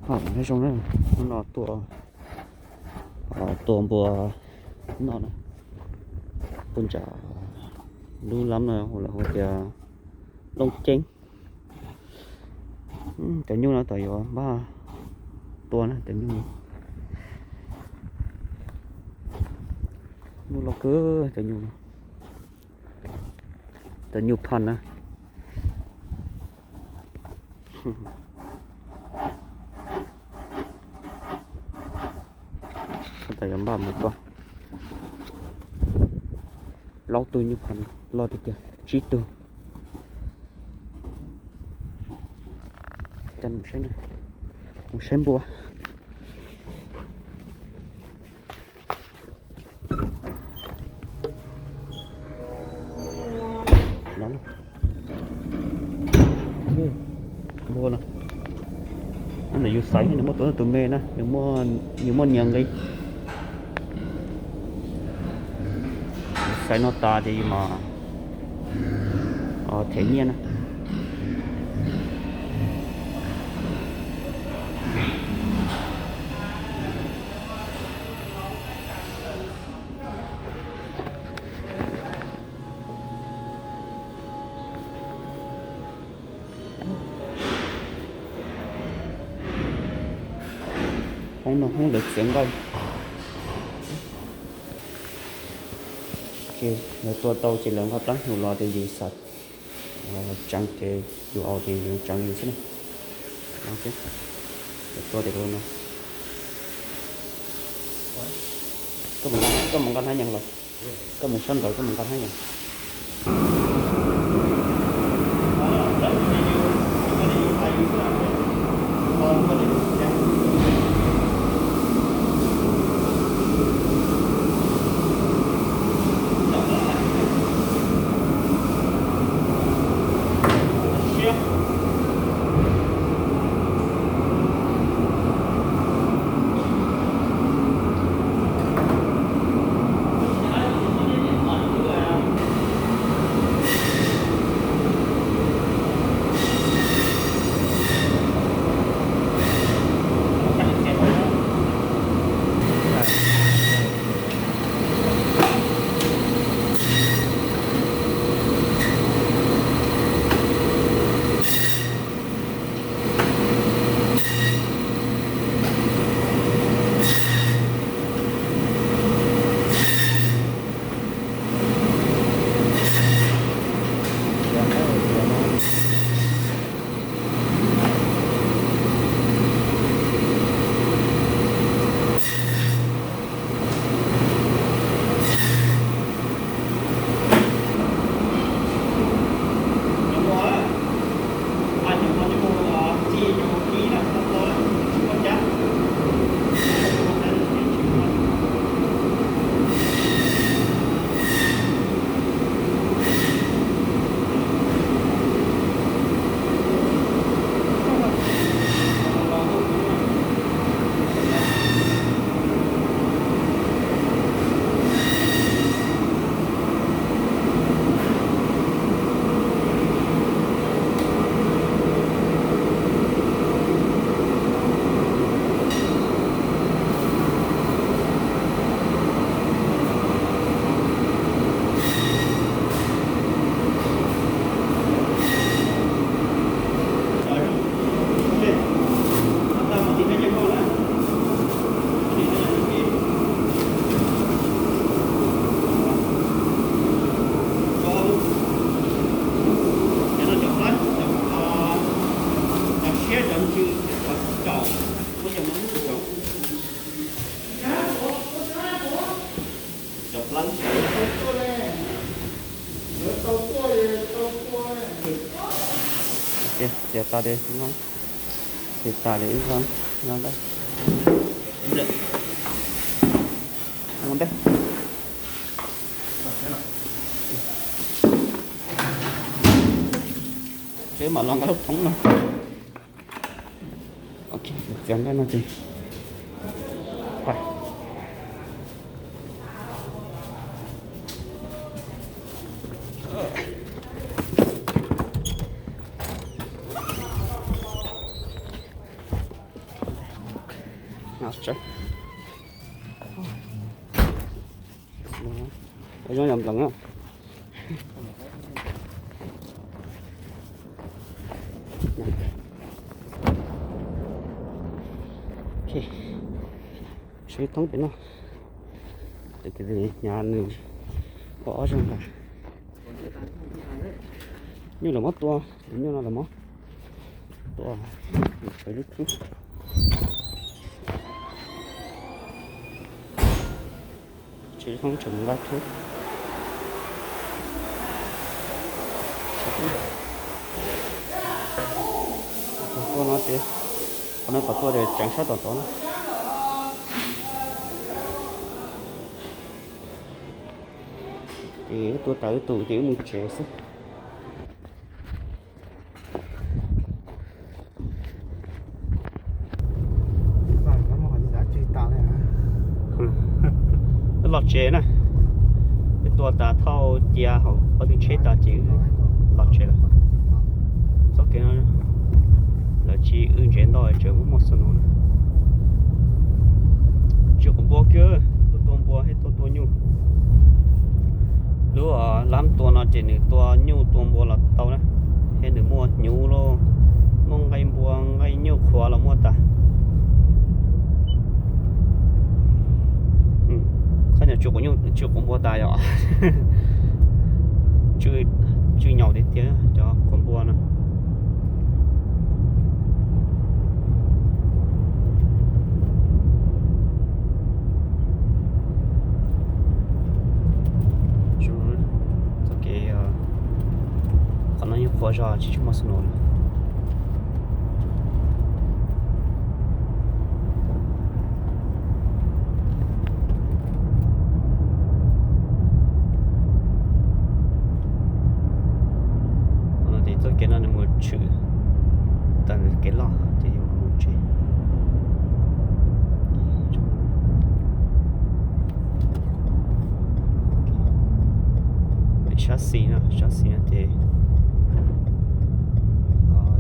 Nyob zoo na, hnub no tua, tua npua noj na, puag nram lub lab no lawv hu tias Looj Ceeb. Cov nyuj no tam yuav npaj tua na, cov nyuj, nyuj loj kawg cov nyuj, cov nyuj phaj na. Tab tom yuav npaj mus tua plaub tug nyuj phaj loj tiag tiag, tsib tug. Mus saib npua. Npua no, nws yus xaiv nws muaj tus, tus me na, nws muaj nyias nqi. Xaiv no tas ces yus mam them nyiaj na. Hoob no hoob lawv txiav nqaij. Ces lawv tua tau ces lawv nqa plaub hau los ces yus xav tseev ces yus aus ces yus tseev yus xwb na. Lawv tua tias no, koj mus nqa hnab nyees los, koj mus sab ntawd koj mus nqa hnab nyees. Txiav tas ces, txiav tas ces wb nqa ntawd. Ces mam los nqa lub thoob no. Ok, txiav ntawm no ces. Tsawv. Zoo yam nplees na. Sib thoob pem no. Tus kwv hnyav nws ua ob zaug ntag. Nyuj los muab tua, tus nyuj no los muab tua, lub khwb. Tsis hoob tseem nqa khwb. Tua no ces, qhov no kom tua ces tseev sab tom tod na. Ces wb tua tas wb tus ces wb mus tsev xwb. Wb los tsev na, wb tua tas thauj cia hauv ob tug tsheb tas ces wb los tsev lawm. Txoj kev no lawv tsis wb ntsev ntau, tseem muaj muaj snow na. Tsis quav npua kiag, tuaj tua npua thiab tuaj tua nyuj. Lub lab tua no ces nws tua nyuj tua npua los tau na, thiab nws muaj hnyuv los, muaj nqaij npua nqaij nyuj qhuav los muaj tas. Koj niam tsw quav nyuj tsw quav npua tas yom. Tsw nyaum tiag tiag cov quav npua no. Txoj kev, qhov no yeej qhuav zog tsis tshua muaj snow li. Ces txoj kev no nws mus tshwm tag kev loj ces yuav mus tsev. Pem sab xis no, sab xis no ces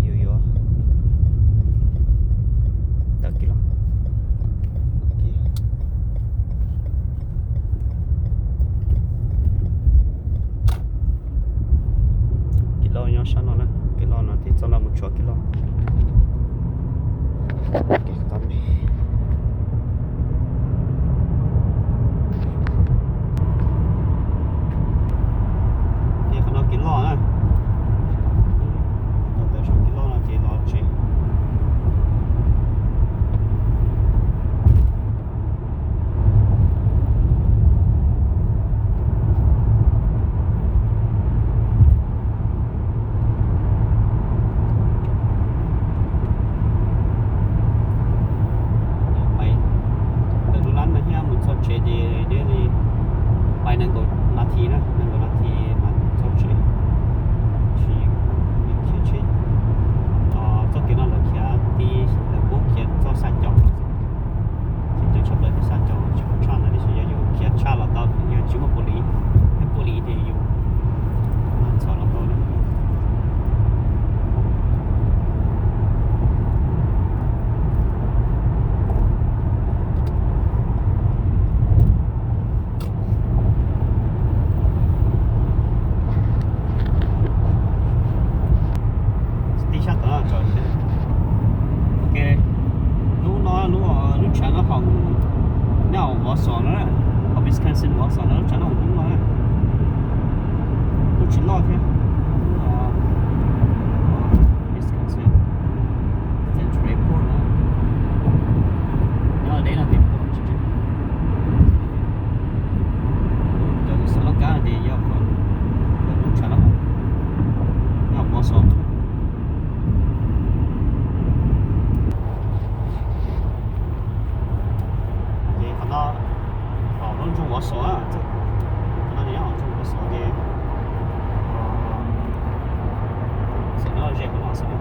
yus yuav tawm kev loj. Kev loj nyob sab no na, kev loj no ces txoj no mus tsuav kev loj. Ces qhov no kev loj na, tau ntawd saum kev loj no ces los tsev. Pais ntawm lub lab no thiab mus txog tsev ces deb li pais nees nkaum nas this na, nees nkaum nas this mas txog tsev. Tsis, khiav tsheb, txoj kev no lawv khiav tib, lawv pub khiav txog xya caum. Ces coob tshaj plaws ces xya caum tsis pom tshaj ntawd, tiam sis yog yus khiav tshaj los tau, yog tsis muaj pua liv, muaj pua liv ces yus txhom los tau na. Tib sab tom no tso. Ok, lub no lub, lub tshav no hauv, nyob hauv Wausau no, hauv Wisconsin Wausau no, lub tshav no hauv lub no, lub tsis loj thiab. Wisconsin Central Airport no, nyob deb no ces cov xov laj kab no ces yog lub tshav no, nyob hauv Wausau. Ces qhov no, qhov lub nroog Wausau, qhov no nyob hauv nroog Wausau ces, xam no ze qhov no xwb.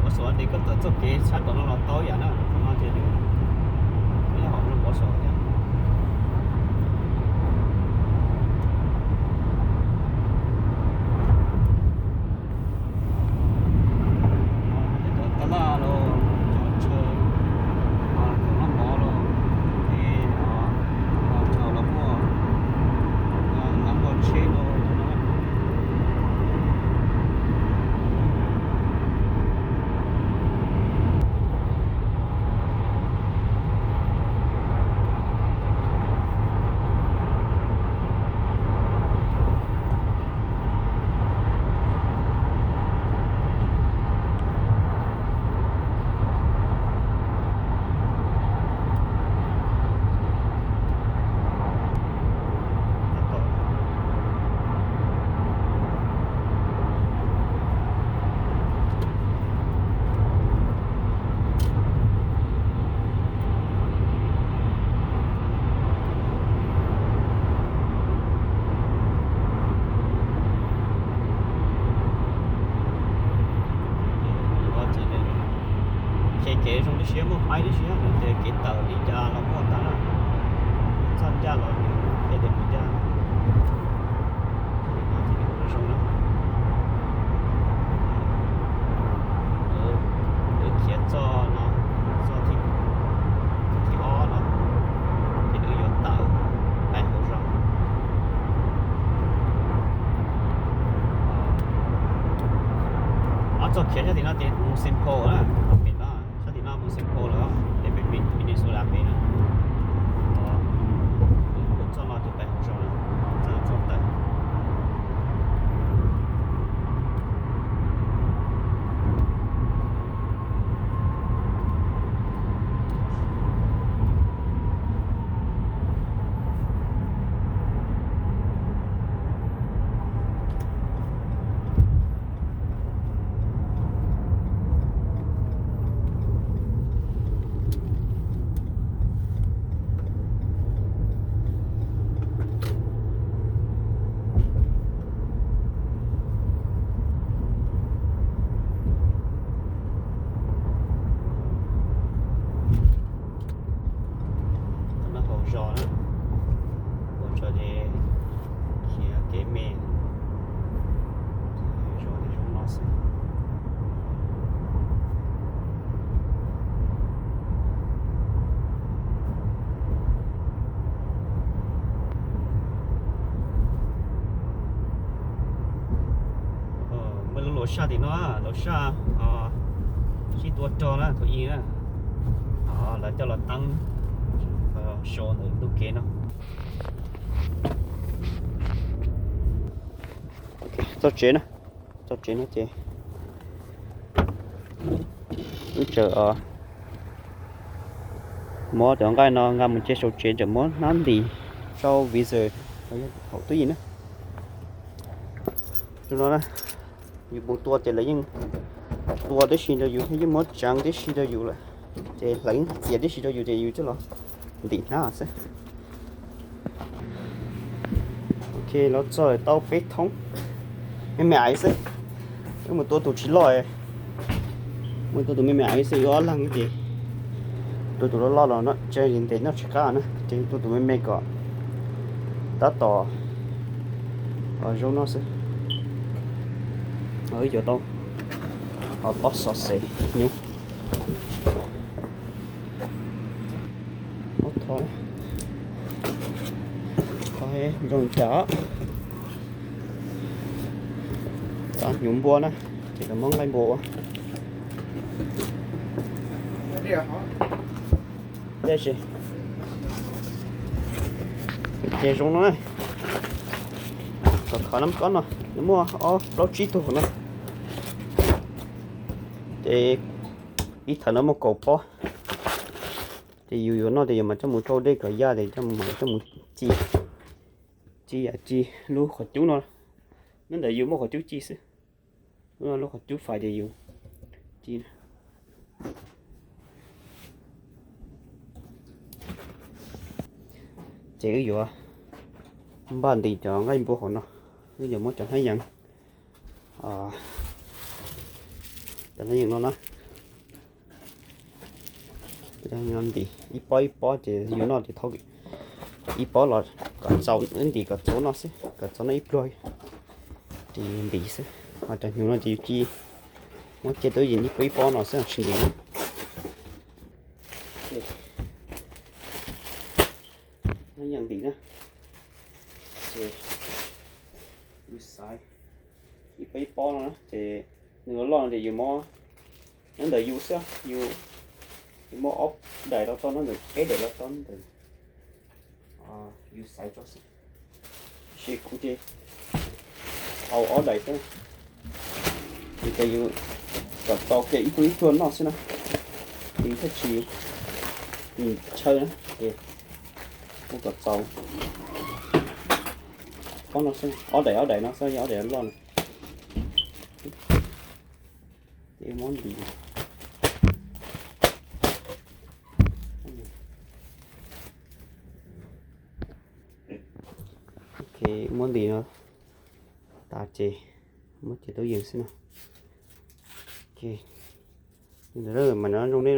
Ua Xyov tias koj tawm txoj kev sab tom no los tau yam na, tom no ces nws ib hom zoo pov saum yam. Cov tab laj los, cov chaw, cov noj mov los, es, o, thaum los muaj, o, nab npog tsheb los no. Ces kev zoo tib si, muaj qaib tib si, ces kev tawm li cas los muaj ntawd na. Txoj ncaj los nws qhia tias mus ncaj. Zoo na. Wb khiav txoj no, txoj thib, txoj thib ob no, ces wb yuav tawm pem hauv zos. Ob txoj khiav sab tim no ces mus Saint Paul na, pem no, sab tim no mus Saint Paul lawm, ces pem Minnesota pem na. Txoj no ces pem hauv zos na, txoj tawm. Hauv zos na, hauv zos ces khiav kev me, zos zoo no xwb. Muaj lub luam saj tim no, luam saj sib tua rog na, thaum ub na, lawv coj los teeb sau ntawm ntuj kev no. Txog tsev na, txog tsev no ces wb tseem muab cov nqaij no nqa mus cia sau tsev, tseem muab hnab ntim sau visor hauv twj ywm na. Zoo no na, yus mus tua ces lawv yeej tua tib si rau yus thiab yeej muab tseev tib si rau yus lawm, ces lawv yeej txiav tib si rau yus ces yus coj los ntim hnab xwb. Ok, los txog tau peb thoob, me me aiv xwb. Wb mus tua tus tsis loj, mus tua tus me me aiv xwb, wb ob leeg ces tua tus loj loj los no tseg li ntev noj tsis qab na, ces tua tus me me kom tab tom zoo noj xwb. Wb yuav tau ob xov xev hnyuv. Thov, thov zoo cas. Txav hnyuv npua na, ces lawv muab nqaij npua ua. Dej si. Ces zoo no, kom khov nab kob no, nws muaj ob plaub tsib tug no. Ces ib thawv no muaj kaum pob. Ces yus yuav noj ces yus mam coj mus rau dej kom yaj ces coj mus, coj mus ci, ci yam ci lub qhov cub no. Nyob ntawm yus muaj qhov cub ci xwb. Lub qhov cub fais ces yus ci. Ces wb yuav npaj ntim cov nqaij npua hauv no, wb yuav muab cov hnab yees, cov hnab yees no na, Ntim ib pob ib pob ces yus noj ces thauj ib pob los kom txaus, wb ntim kom txaus noj xwb, kom txaus noj ib pluag ces ntim xwb. Ho cov hnyuv no ces yus cia, muab cia tau ib pob ib pob no xwb tsis ntim na. Ntim na, ces yus xaiv ib pob ib pob no ces nws loj loj no ces yus muab nyob ntawm yus xwb, yus muab ob daim los tso nyob ntawm, peb daim los tso nyob ntawm, yus xaiv tso xwb. Tab sis kuv ces tau ob daim xwb, ces yus kom txaus kiag ib pluag ib pluag noj xwb na, ces thiaj tsis ntshaw na. Ces muab kom txaus ob no xwb, ob daim ob daim no xwb, yog ob daim loj na. Ces muab ntim. Muab ntim no tas ces muab cia tau yees xwb no. Li ntawd mas nyob zoo nej.